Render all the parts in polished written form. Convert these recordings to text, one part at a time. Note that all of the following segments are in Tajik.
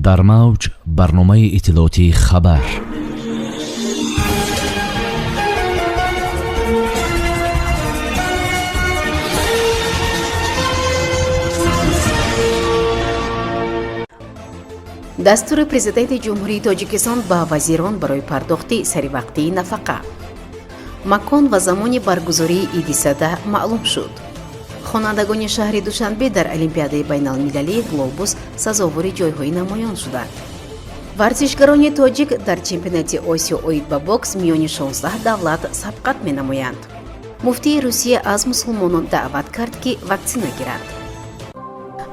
Дар мавҷ барномаи иттилоотии «Хабар». Дастури Президенти Ҷумҳурии Тоҷикистон ба вазирон барои пардохти саривақтии нафақа. Макон ва замони баргузории Иди Сада маълум шуд. Хонандагони шаҳри Душанбе дар Олимпиадаи байналмилалии «Глобус» сазовори ҷойҳои намоён шуданд. Варзишгарони тоҷик дар чемпионати Осиё оид ба бокс миёни 16 давлат сабқат менамоянд. Муфтии Русия аз мусулмонон даъват кард, ки ваксина гиранд.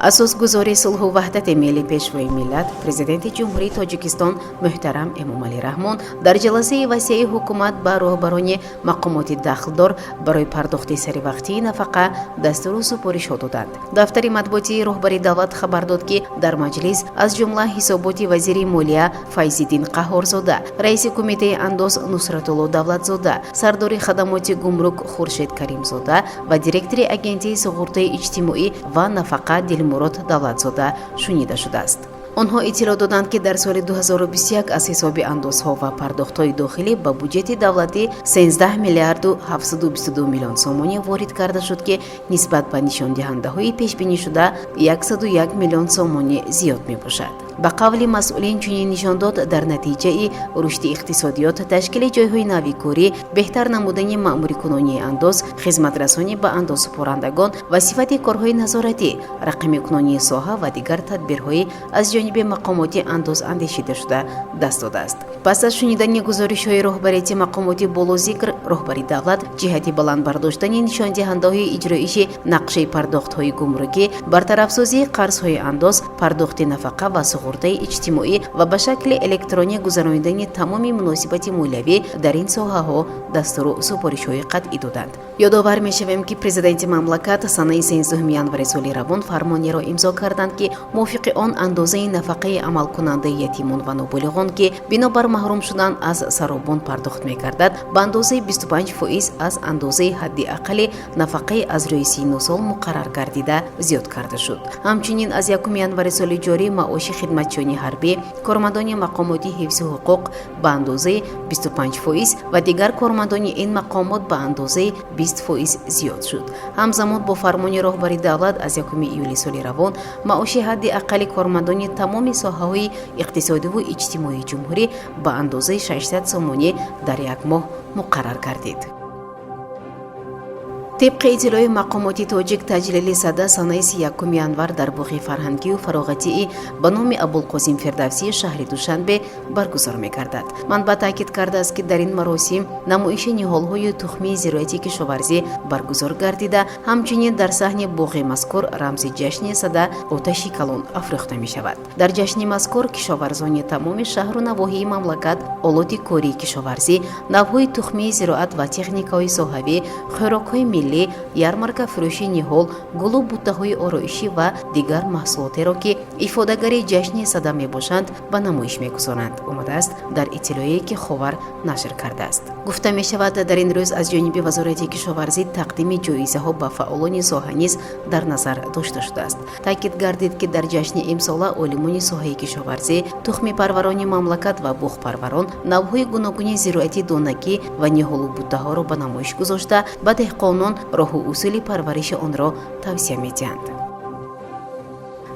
Асосгузори сулҳу ваҳдати милли, Пешвои миллат, Президенти Ҷумҳурии Тоҷикистон муҳтарам Эмомалӣ Раҳмон дар ҷаласаи васеи ҳукумат ба роҳбарони мақомоти дахлдор барои пардохти саривақтии нафақа дастуру супоришҳо доданд. Дафтари матбуотии роҳбари давлат хабар дод, ки дар маҷлис аз ҷумла ҳисоботи вазири молия Файзиддин Қаҳҳорзода, раиси Кумитаи андоз Нусратулло Давлатзода, сардори хадамоти гумрук Хуршед Каримзода ва директори Агентии суғуртаи иҷтимоӣ ва нафақа Дилмурод Давлатзода шунида шудааст. Онҳо иттилоъ доданд, ки дар соли 2021 аз ҳисоби андозҳо ва пардохтҳои дохилӣ ба буҷети давлатӣ 13 миллиарду 722 миллион сомонӣ ворид карда шуд, ки нисбат ба нишондиҳандаҳои пешбинишуда 101 миллион сомонӣ зиёд мебошад. Ба қавли масъулин, чунин нишондод дар натиҷаи рушди иқтисодиёт, ташкили ҷойҳои нави корӣ, беҳтар намудани маъмурикунонии андоз, хизматрасонӣ ба андозсупорандагон ва сифати корҳои назоратӣ, рақамикунонии соҳа ва дигар тадбирҳои аз ҷониби мақомоти андоз андешидашуда даст додааст. Пас аз шунидани гузоришҳои роҳбарияти мақомоти болозикр, роҳбари давлат ҷиҳати баланд бардоштани нишондиҳандаҳои иҷроиши нақшаи пардохтҳои гумрукӣ, бартарафсозии қарзҳои андоз, пардохти нафақа ва суғуртаи иҷтимоӣ ва ба шакли электронӣ гузаронидани тамоми муносибати молиявӣ дар ин соҳаҳо дастуру супоришҳои қатъӣ доданд. Ёдовар мешавем, ки Президенти мамлакат санаи 13 январи соли равон фармонеро имзо карданд, ки мувофиқи он андозаи нафақаи амалкунандаи ятимон ва ноболиғон, ки бинобар маҳрум шудан аз саробон пардохт мегардад, ба андозаи 25% аз андозаи ҳадди аққали нафақаи аз рӯи сину сол муқаррар гардида зиёд карда шуд. Ҳамчунин аз 1 январи соли ҷорӣ маоши хидматчиёни ҳарбӣ, кормандони мақомоти ҳифзи ҳуқуқ ба андозаи 25% ва дигар кормандони ин мақомот ба андозаи 20% зиёд шуд. Ҳамзамон бо фармони роҳбари давлат аз 1 июли соли равон маоши ҳадди аққали кормандони тамоми соҳаҳои иқтисодиву иҷтимоии ҷумҳурӣ ба андозаи 600 сомонӣ дар як моҳ муқаррар гардид. Тибқи иттилои мақомоти тоҷик, таҷлили Сада санаи 31 январ дар боғи фарҳангию фароғатии ба номи Абулқосим Фирдавсии шаҳри Душанбе баргузор мегардад. Манбаъ таъкид кардааст, ки дар ин маросим намоиши ниҳолҳои тухмии зироати кишоварзӣ баргузор гардида, ҳамчунин дар саҳни боғи мазкур рамзи ҷашни Сада, оташи калон афрӯхта мешавад. Дар ҷашни мазкур кишоварзони тамоми шаҳру навоҳии мамлакат олоти кории кишоварзӣ, навъҳои тухмии зироат ва техникаҳои соҳавӣ, хӯрокҳои миллӣ, ярмарка фурӯши ниҳол, гулу буттаҳои ороишӣ ва дигар маҳсулотеро, ки ифодагари ҷашни Сада мебошанд, ба намоиш мегузоранд, омадааст дар иттилоие, ки «Ховар» нашр кардааст. Гуфта мешавад, дар ин рӯз аз ҷониби Вазорати кишоварзӣ тақдими ҷоизаҳо ба фаъолони соҳа низ дар назар дошта шудааст. Таъкид гардид, ки дар ҷашни имсола олимони соҳаи кишоварзӣ, тухмипарварони мамлакат ва боғпарварон навъҳои гуногуни зироати донагӣ ва ниҳолу буттаҳоро ба намоиш гузошта, ба деҳқонон роҳу усули парвариши онро тавсия медиҳанд.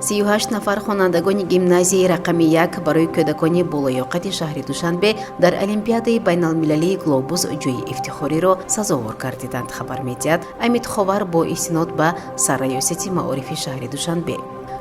38 нафар хонандагони гимназияи рақами 1 барои кӯдакони болаёқати шаҳри Душанбе дар Олимпиадаи байналмилалии «Глобус» ҷойи ифтихориро сазовор гардиданд, хабар медиҳад Амид Ховар бо истинод ба Сарраёсати маорифи шаҳри Душанбе.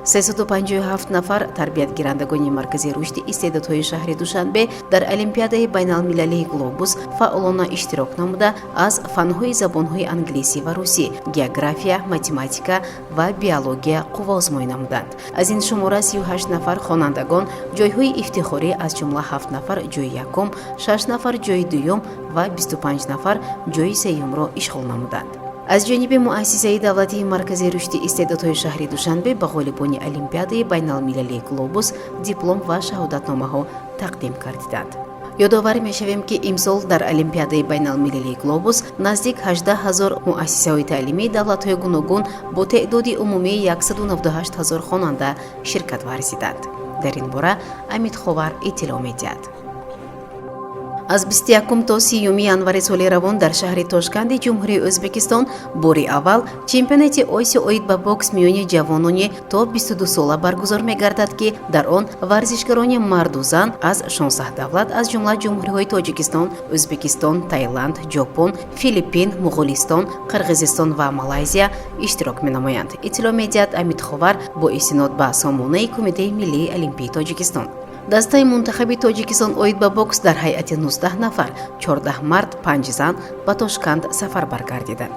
357 нафар тарбиятгирандагони Маркази рушди истеъдодҳои шаҳри Душанбе дар Олимпиадаи байналмилалии «Глобус» фаъолона иштирок намуда, аз фанҳои забонҳои англисӣ ва русӣ, география, математика ва биология қувваозмоӣ намуданд. Аз ин шумора 38 нафар хонандагон ҷойҳои ифтихорӣ, аз ҷумла 7 нафар ҷойи якум, 6 нафар ҷойи дуюм ва 25 нафар ҷойи сеюмро ишғол намуданд. Аз ҷониби Муассисаи давлатии Маркази рушди истеъдодҳои шаҳри Душанбе ба ғолибони Олимпиадаи байналмилалии «Глобус» диплом ва шаҳодатномаҳо тақдим гардиданд. Ёдовар мешавем, ки имсол дар Олимпиадаи байналмилалии «Глобус» наздик 18 ҳазор муассисаҳои таълимии давлатҳои гуногун бо теъдоди умумии 198 ҳазор хонанда ширкат варзиданд. Дар ин бора Амид Ховар иттилоъ медиҳад. Аз 21 то 30 январи соли равон дар шаҳри Тошканди Ҷумҳурии Ӯзбекистон бори аввал чемпионати Осиё оид ба бокс миёни ҷавонони то 22 сола баргузор мегардад, ки дар он варзишгарони марду зан аз 16 давлат, аз ҷумла ҷумҳуриҳои Тоҷикистон, Ӯзбекистон, Таиланд, Ҷопон, Филиппин, Муғулистон, Қирғизистон ва Малайзия иштирок менамоянд, иттилоъ медиҳад Амид Ховар бо истинод ба сомонаи Кумитаи миллии олимпии Тоҷикистон. Дастаи мунтахаби Тоҷикистон оид ба бокс дар ҳайати 19 нафар, 14 мард, 5 зан, ба Тошканд сафар баргардиданд.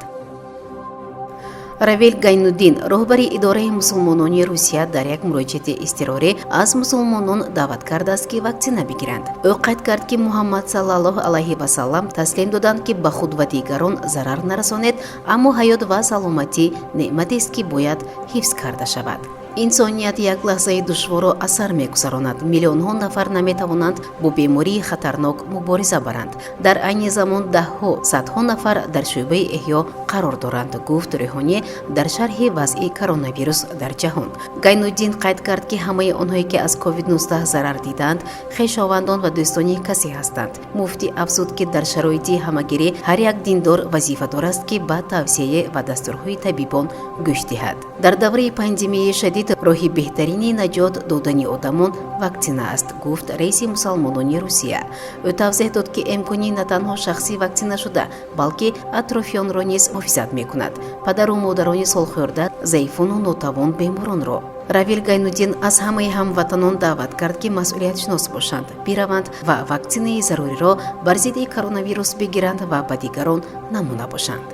Равил Гайнуддин, роҳбари идораи мусулмонони Русия, дар як муроҷиати изтирорӣ аз мусулмонон даъват кардааст, ки ваксина бигиранд. Ӯ қайд кард, ки Муҳаммад саллаллоҳу алайҳи васаллам таслим доданд, ки ба худ ва дигарон зарар нарасонед, аммо ҳаёт ва саломатӣ неъматест, ки бояд ҳифз карда шавад. Инсоният як лаҳзаи душворро аз сар мегузаронад. Миллионҳо нафар наметавонанд бо бемории хатарнок мубориза баранд. Дар айни замон даҳҳо, садҳо нафар дар шӯъбаи эҳё қарор доранд, гуфт рӯҳонӣ дар шарҳи вазъи коронавирус дар ҷаҳон. Гайнуддин қайд кард, ки ҳамаи онҳое, ки аз COVID-19 зарар дидаанд, хешовандон ва дӯстони касе ҳастанд. Муфтӣ афзуд, ки дар шароити ҳамагирӣ ҳар як диндор вазифадор аст, ки ба тавсия ва дастурҳои табибон гӯш диҳад. Дар давраи пандемияи шадид роҳи беҳтарини наҷот додани одамон ваксина аст, гуфт раиси мусалмонони Русия. Ӯ тавзеҳ дод, ки эмкунӣ на танҳо шахси ваксинашуда, балки атрофиёнро низ муҳофизат мекунад: падару модарони солхӯрда, заифону нотавон, беморонро. Равил Гайнуддин аз ҳамаи ҳамватанон даъват кард, ки масъулиятшинос бошанд, бираванд ва ваксинаи заруриро бар зидди коронавирус бигиранд ва ба дигарон намуна бошанд.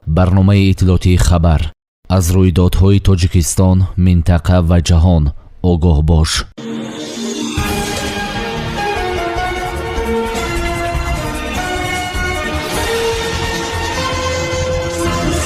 Барномаи иттилоотии «Хабар». Аз рӯйдодҳои Тоҷикистон, минтақа ва ҷаҳон огоҳ бош.